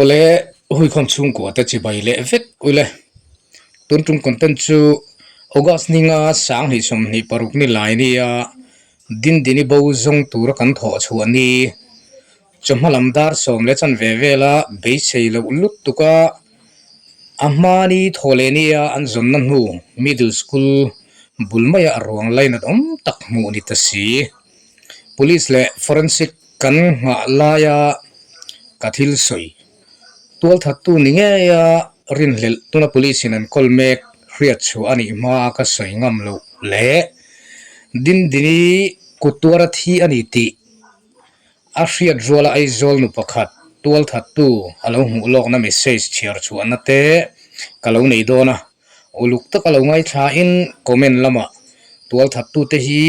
Awle huikhawm chhungkua te chibai leh vek ule. Tun tum content chu August ninga 2026 ni lai nia Dindini bo zawng tura kan thawh chhuah ni. Chawhma lam dar sawm leh chan ve vela beisei loh lutuk a, a hmani thaw leh nia an zawnna hnu Middle School bul maia ruang lainat awm tak hmuh ni ta si. Police leh Forensic kan nghah laia ka thil sawi tualthattu ni ngeia rinhlelh tuna Police in an kawl mek hriat chhuah a nih hmaa ka sawi ngam loh leh Dindini kut tuara thi a ni tih A hriat ruala Aizawl nu pakhat tualthattu a lo hmuh lawkna message chhiar chhuahna te ka lo nei dawn a, uluk taka lo ngaithlain comment lamah tualthattute hi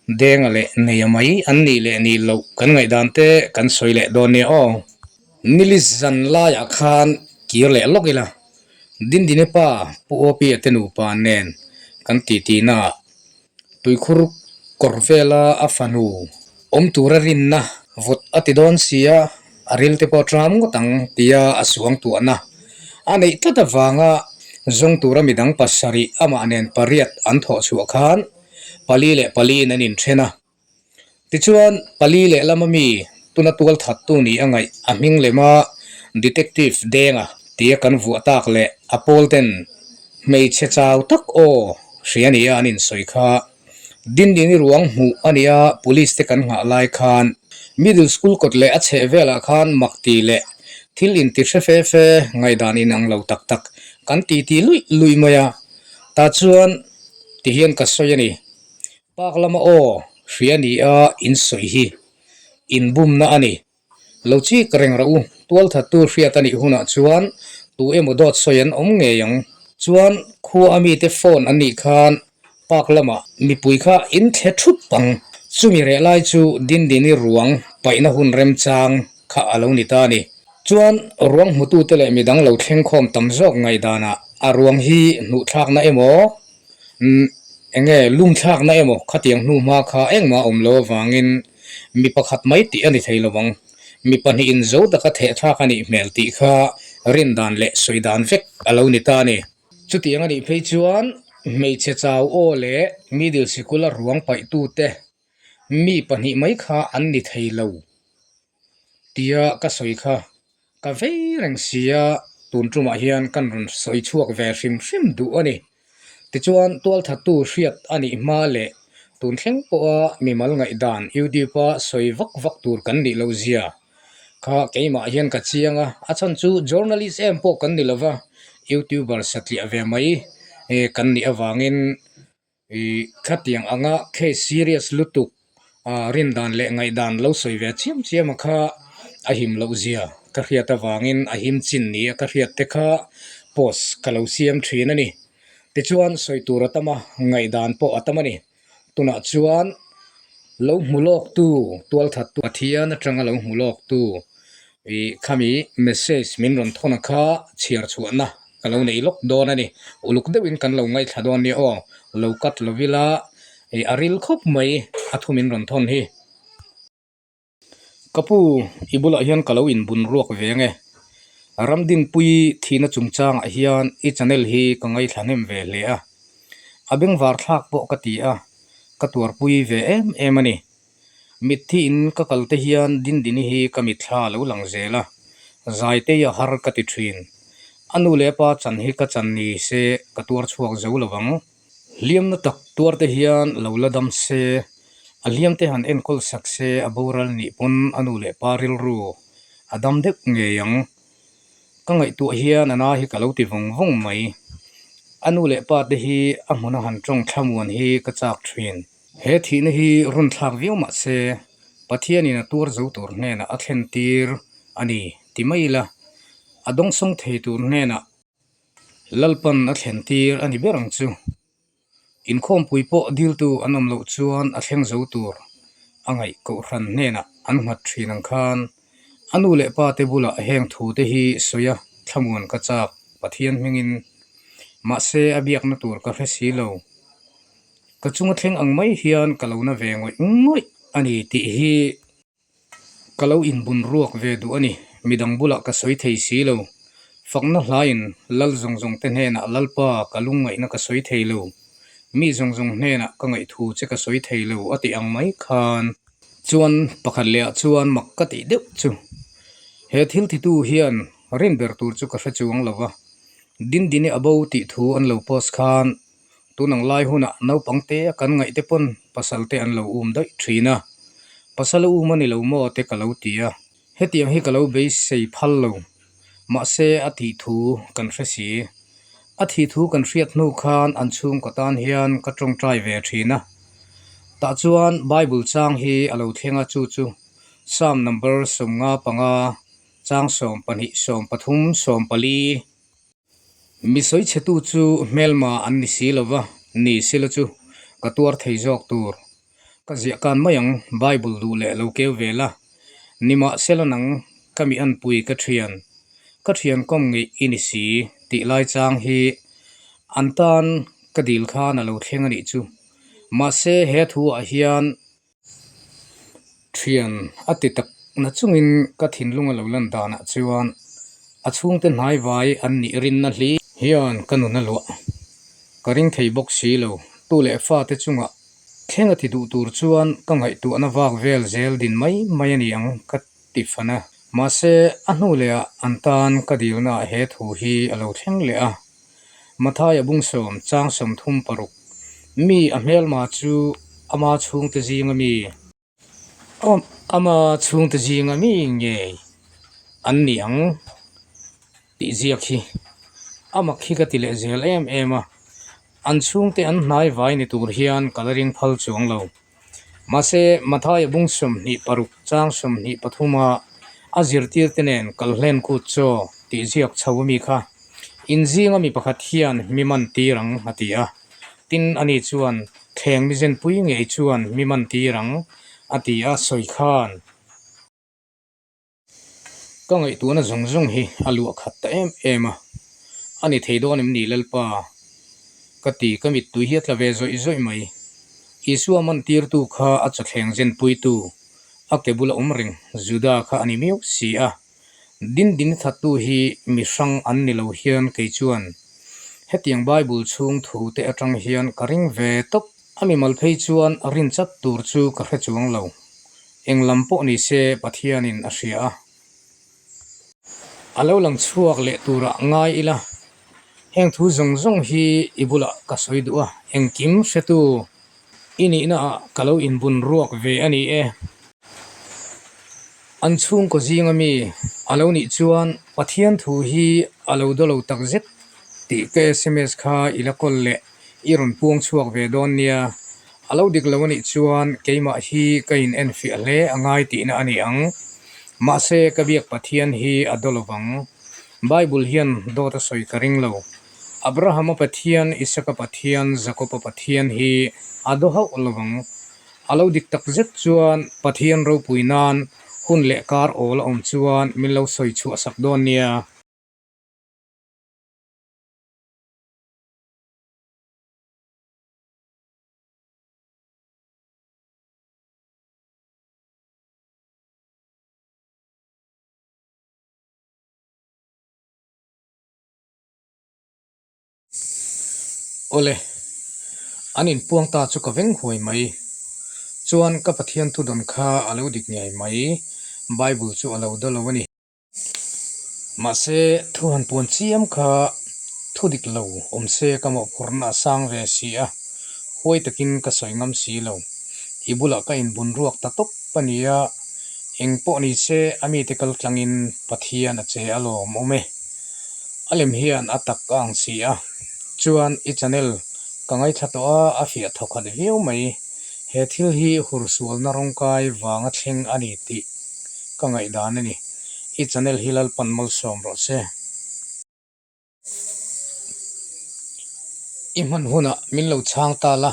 Denga leh Neia mai an nih leh nih loh kan ngaihdan te kan sawi leh dawn nia aw. Nili zan laiah khan kir leh lawk ila, Dindine pa Pu Awpia te nupa nen kan titi naah Tuikhur kawr vela a fanu awm tura rinna vawt a ti dawn si a, a ril te pawh tram ngawt ang tia a suang tuahna a neih tlat avanga zawng tura midang pasarih amah nen pariat an thawh chhuah khan pali leh paliin an inthen a. Tichuan, pali lehlam a mi tuna tual thattu ni a ngaih a hming lema Detective Denga tia kan vuah tak leh a pawl ten hmeichhe chau tak aw hria nia an insawi kha. Dindini ruang hmuh a nia police te kan nghah lai khan Middle School kawt leh a chheh velah khan mak ti leh thil inti hre fe fe ngaihdan inang lo tak tak kan titi luih luih mai a. Tah chuan tihian ka sawi a ni. Park lama aw hria ni a in sawi hi inbumna a ni. Lo chik reng rawh u, tualthattu hriat a nih hunah chuan tu emaw dawt sawi an awm ngei ang. Chuan khua a mite phone an nih khan park lamah mipui kha in thle thup ang. Chumi reh lai chu Dindini ruang paihna hun remchang kha a lo ni ta a ni. Chuan ruang hmutute leh midang lo thleng khawm tam zawk ngaihdanah a ruang hi hnuhthlakna emaw Umm enge lungthlakna emaw khatiang hnu hma kha engmah awm lo avangin mi pakhat mai tih a ni thei lo ang. Mi pahnihin zo taka thehthlak a nih hmel tih kha rin dan leh sawi dan vek a lo ni ta a ni. Chutiang a nih phei chuan hmeichhe chau aw leh middle sikula ruang paihtute mi pahnih mai kha an ni thei lo tia ka sawi kha Ka vei reng si a, tun tumah hian kan rawn sawi chhuak ve hrim hrim duh a ni. Tichuan, tualthattu hriat a nih hma leh tun thleng pawha mimal ngaihdan YouTube-a sawi vak vak tur kan nih loh zia kha keimah hian ka chiang a, a chhan chu journalist em pawh kan ni lova, YouTuber satliah ve mai kan nih avangin Ih khatiang anga case serious lutuk ah rindan leh ngaihdan lo sawi ve chiam chiam a kha a him loh zia ka hriat avangin a him chin ni a ka hriat te kha post ka lo siam thin a ni. Tichuan sawi tur a tam a, ngaihdan pawh a tam a ni. Tunah chuan lo hmu lawk tu tualthattu Pathian atanga lo hmu lawk tu ih khami message min rawn thawn a kha chhiar chhuahna Ka lo nei lawk dawn a ni. Uluk deuhin kan lo ngaithla dawn nia aw. Lo cut lo ila ih a ril khawp mai a thu min rawn thawn hi. Ka pu, i bulah hian ka lo inbun ruak ve ange. Ramdinpui thihna chungchangah hian i channel hi ka ngaithla hnem ve hle a. A bengvar thlak pawh ka ti a, ka tuarpui ve em em a ni. Mitthi in ka kal te hian Dindini hi ka mitthla a lo lang zel a, Zaitei a har ka ti thin. A nu leh a pa chan hi ka chan ni se ka tuar chhuak zo lo ang. Hliamna tak tuar te hian lo la dam se, a hliam te han enkawl sak se a boral nih pawn a nu leh pa rilru a dam deuh ngei ang. Ka ngaihtuah hian a na hi ka lo ti vawng vawng mai. A nu leh pa te hi a hmuna han tawng thlamuan hi ka chak thin. He thihna hi run thlak viau mah se, Pathianin a tuar zo tur hnenah a thlen tir a ni ti mai ila, a dawngsawng thei tur hnenah Lalpan a thlen tir a ni ber ang chu. Inkhawmpui pawh diltu an awm loh chuan a thleng zo tur a ngaih kohhran hnenah an nghat thin ang khan a nu leh pa te bulah heng thu te hi sawi a thlamuan ka chak Pathian hmingin mahse a biakna tur ka hre si lo. Ka chunga thleng ang mai hian ka lo na ve ngawih ngawih a ni tih hi ka lo inbun ruak ve duh a ni. midang bulah ka sawi thei si lo. Fakna hlaiin lal zawng zawng te hnenah Lalpa ka lungngaihna ka sawi thei lo, mi zawng zawng hnenah ka ngaihthu che ka sawi thei lo a tih ang mai khan. Chuan pakhat lehah chuan mak ka tih deuh chu. He thil titu hian rin ber tur chu ka hre chuang lo va, Dindini a bo tih thu an lo post khan tun ang lai hunah naupang te a kan ngaih te pawn pasal te an lo um daih thin a, pasal a um a ni lo maw te ka lo ti a, hetiang hi ka lo beisei phal lo, mahse a tih thu kan hre si. A thih thu kan hriat hnu khan an chhungkaw tan hian ka tawngtai ve thin a, tah chuan Bible chang hi a lo thleng a chu chu Psalm number 55 chang 12 13 14. Mi sawi chhetu chu hmelma an ni si lo va, ni sila chu ka tuar thei zawk tur. Ka ziah kan mai ang, Bible duh leh lo keu ve la. Nimahsela nang, ka mi anpui ka thian, ka thian kawm ngeih i ni si tih lai chang hi an tan ka dil khan a lo thleng a nih chu. Mahse he thu ah hian Thian a ti tak na chungin ka thinlung a lo lan danah chuan a chhungte hnaivai an nih rinna hli hian ka nun a luah. Ka ring thei bawk si lo. Tu leh fate chungah thleng a ti duh tur chuan ka ngaihtuahna vak vel zel din mai mai a ni ang ka ti fan a. Mahse, a hnu lehah an tan ka dilnaah he thu hi a lo thleng leh a. Mathaia bungsawm chang 36, Mi a hmelma chu ama chhungte zinga mi, ama chhungte zinga mi ngei an ni ang tih ziak hi a mak hi ka ti leh zel em em a, an chhungte an hnai vai ni tur hian ka la ring phal chuang lo. Mahse, Mathaia bung 26 chang 23 a a zirtirte nen kal hlen kut chaw tih ziak chho ami kha inzinga mi pakhat hian mi man tir ang a ti a. Tin, ani chuan thleng mi zenpui ngei chuan mi man tir ang a ti a sawi khan. Ka ngaihtuahna zawng zawng hi a luah khat ta em em a, a ni thei dawn em ni Lalpa? Ka ti, ka mittui hi a tla ve zawih zawih mai. Isua man tirtu kha a chawthleng zenpuitu, a ke bula awm reng Juda kha a ni miau si a. Din din thattu hi mi hrang an ni lo hian kei chuan hetiang Bible chhung thu te atang hian ka ring ve tawp. A mimal phei chuan rin chat tur chu ka hre chuang lo. Eng lam pawh ni se Pathianin a hria a. A lo lang chhuak leh turah ngai ila, heng thu zawng zawng hi i bulah ka sawi duh a, engkim hretu i nihnaah ka lo inbun ruak ve a ni e. An chhungkaw zinga mi a lo nih chuan Pathian thu hi a lo daw lo takzet tih ka sms kha i la kawl leh i rawn puang chhuak ve dawn nia. A lo dik lo a nih chuan keimah hi ka in enfiah hle a ngai tihna a ni ang. Mahse ka biak Pathian hi a daw lovang. Bible hian dawt a sawi ka ring lo. Abrahama Pathian, Isaka Pathian, Jakoba Pathian hi a daw hauh lovang. A lo dik tak zet chuan Pathian ropui nan hun leh kar awl a awm chuan min lo sawi chhuah sak dawn nia. Awle, an inpuang ta chu ka veng huai mai. Chuan ka Pathian thudawn kha a lo dik ngei mai, Bible chu a lo daw lo a ni. Mahse, thu han puan chiam kha thu dik lo awm se ka mawhphurhna a sang ve si a, huai takin ka sawi ngam si lo. I bulah ka inbun ruak ta tawp a ni a, eng pawh ni se a mite kal tlangin Pathian a che a lawm awm e. A lem hian a tak a ang si a, chuan i channel ka ngaithla tawh a, a fiah thawkhat viau mai. He thil hi hursualna rawngkai vanga thleng a ni tih ka ngaihdan a ni. I channel hi Lalpan malsawm rawh se. I hman hunah min lo chhang ta la,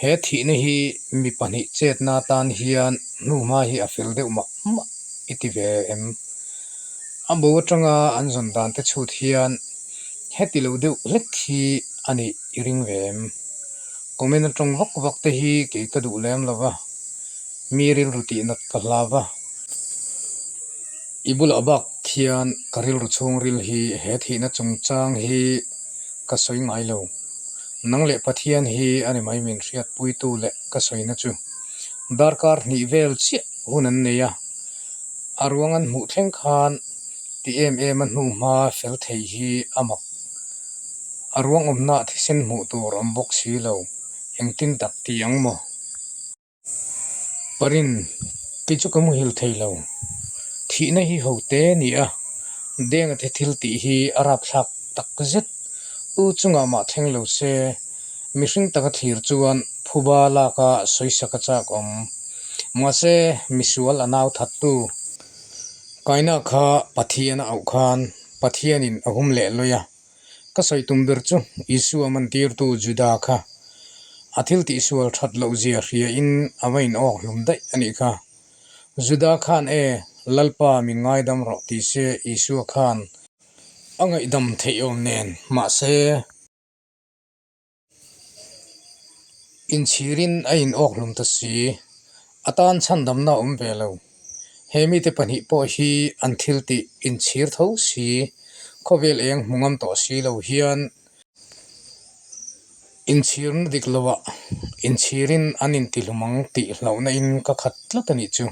he thihna hi mi pahnih chetna atan hian hnuhma hi a fel deuh mah mah i ti ve em? A bo atanga an zawn dan te chhut hian heti lo deuh hlek hi a nih i ring ve em? Comment atang vak vak te hi kei ka duh lem lo va, mi rilru tih nat ka hlau va. I bulah bak khian ka rilru chhungril hi he thihna chungchang hi ka sawi ngai lo. Nang leh Pathian hi a ni mai min hriatpuitu leh ka sawina chu. Darkar hnih vel chiah hun an nei a, a ruang an hmuh thleng khan ti em em a hnuhma fel thei hi a mak. A ruang awmnaah thisen hmuh tur awm bawk si lo, engtin tak ti ang maw? Parin, kei chu ka muhil thei lo. Thihna hi ho te a ni a, Denga te thil tih hi a rapthlak tak zet. Tu chungah mah thleng lo se, mihring taka thlir chuan phuba laka sawisak a chak awm. Mahse, misual a nau thattu. Kaina kha Pathian a auh khan Pathianin a hum leh lawi a. Ka sawi tum ber chu Isua mantirtu Juda kha a thil tihsual that loh zia hria in a va in awk hlum daih a nih kha. Juda khan e, Lalpa min ngaidam rawh ti se Isua khan a ngaihdam theih awm nen mahse. Inchhirin a in awk hlum ta si, a tan chhandamna a awm ve lo. He mite pahnih pawh hi an thil tih inchhir tho si, khawvel eng hmu ngam tawh si lo hian inchhirna dik loah inchhirin an intihlum ang tih hlauhna in ka khat tlat a nih chu.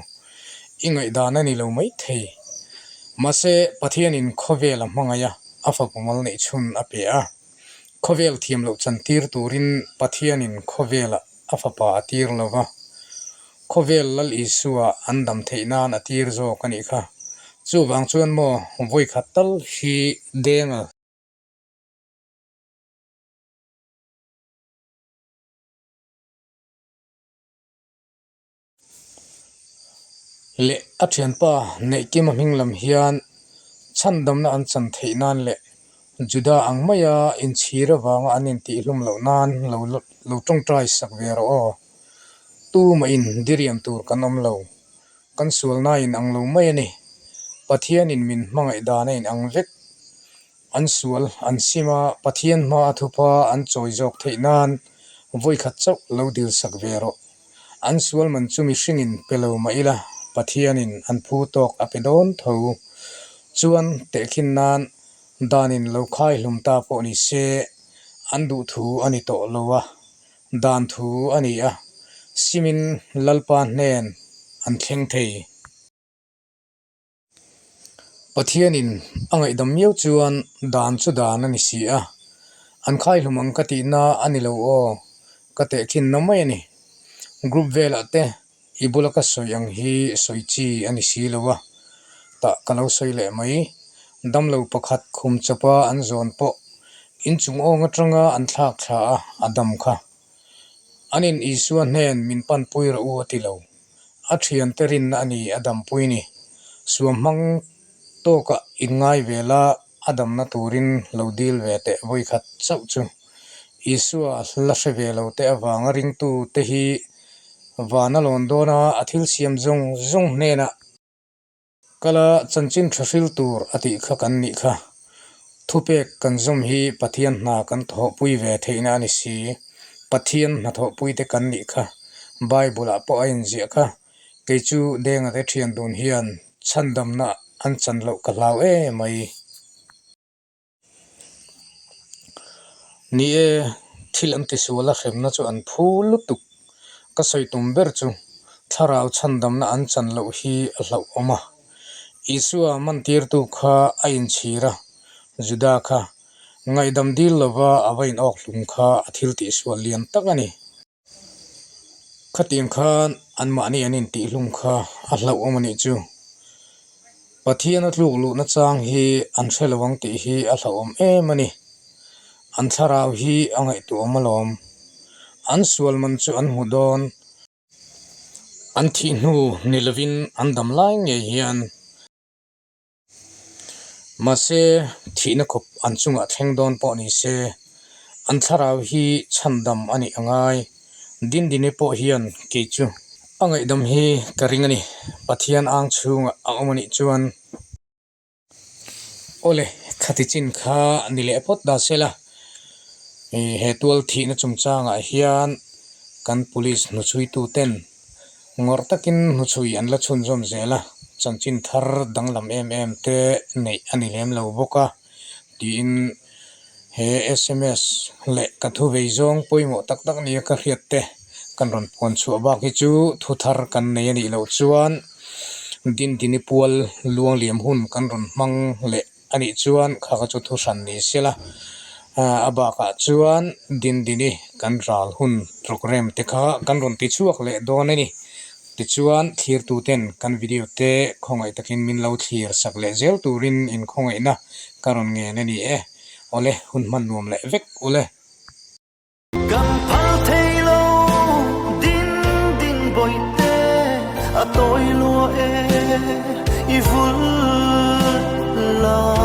I ngaihdan a ni lo maithei. Mahse, Pathianin khawvel a hmangaih a, a fapa mal neih chhun a pe a. Khawvel thiam loh chantir turin Pathianin khawvelah a fapa a tir lo va, khawvel Lal Isua an dam theih nan a tir zawk a nih kha. Chuvang chuan maw vawikhat tal hi Denga. Leh a thianpa Neihkima hming lam hian chhandamna an chan theih nan leh Juda ang maia inchhir avanga an intihhlum loh nan lo lo tawngtai sak ve rawh aw. Tumahin diriam tur kan awm lo. Kan sualna in ang lo mai a ni. Pathianin min hmangaih dan a inang vek. An sual an sim a, Pathian hma a thupa an chawi zawk theih nan vawikhat chauh lo dil sak ve rawh. An sual man chu mihringin pe lo mah ila, Pathianin an phu tawk a pe dawn tho. Chuan tehkhin nan danin lo khai hlum ta pawh ni se, an duh thu a ni tawh lo a, dan thu a ni a, simin Lalpa hnen an thleng thei. Pathianin a ngaihdam miau chuan dan chu dan a ni si a, an khaihlum ang ka tihna a ni lo aw, ka tehkhin na mai a ni. Group velah te i bula ka sawi ang hi sawi chi a ni si lo a, tah ka lo sawi leh mai. Damlo pakhat khum chawpa an zawn pawh inchung awng atanga an thlak thla a, a dam kha. An in Isua hnen min panpui rawh u a ti lo. A thiante rinna a ni a dampui ni. Suam hmang tawkah inngai ve la a damna turin lo dil ve teh vawikhat chauh chu. Isua la hre ve lo te avanga ringtu te hi van a lawn dawn a, a thil siam zawng zawng hnenah Kala chanchin tha hril tur a tih kha kan nih kha. Thupek kan zawm hi Pathian hna kan thawhpui ve theihna a ni si. Pathian hnathawhpui te kan nih kha. Bible ah pawh a inziah kha. Kei chu Denga te thian dun hian chhandamna an chan loh ka hlau em mai. Ni e, thil an tisual a hremna chu an phu lutuk. Ka sawi tum ber chu thlarau chhandamna an chan loh hi a hlauhawm a. Isua mantirtu kha a inchhir a, Juda kha ngaihdam dil lova a va inawk hlum kha a thil tihsual lian tak a ni. Khatiang khan anmahni an intihhlum kha a hlauhawm a nih chu. Pathian a tluk luhna chang hi an hre lo ang tih hi a hlauhawm em a ni. An thlarau hi a ngaihtuahawm alawm. An sual man chu an hmu dawn. An thih hnu ni lovin an dam lai ngei hian. Mahse, thihna khawp an chungah thleng dawn pawh ni se, an thlarau hi chhandam a nih a ngai. Dindini pawh hian kei chu a ngaihdam hi ka ring a ni, Pathian ang chhungah a awm a nih chuan. Awle, khati chin kha ni leh phawt dah sela, he tual thihna chungchangah hian kan police hnuchhuituten Ngawrh takin hnuchhui an la chhunzawm zel a. Chanchin thar danglam em em te neih a ni lem lo bawk a tiin he sms leh ka thu vei zawng pawimawh tak tak nia ka hriat te kan rawn puan chhuah bak hi chu thu thar kan nei a nih loh chuan Dindini pual luangliam hun kan rawn hmang leh a nih chuan kha kha chu thu hran ni sela a bakah chuan Dindini kan ral hun programme te kha kan rawn ti chhuak leh dawn a ni. Tichuan thlirtuten kan video te khawngaih takin min lo thlir sak leh zel turin inkhawngaihna ka rawn ngen a ni e. Awle hun hman nuam leh vek ule. Kan phal thei lo din din bawihte a tawi lua e i vul lai.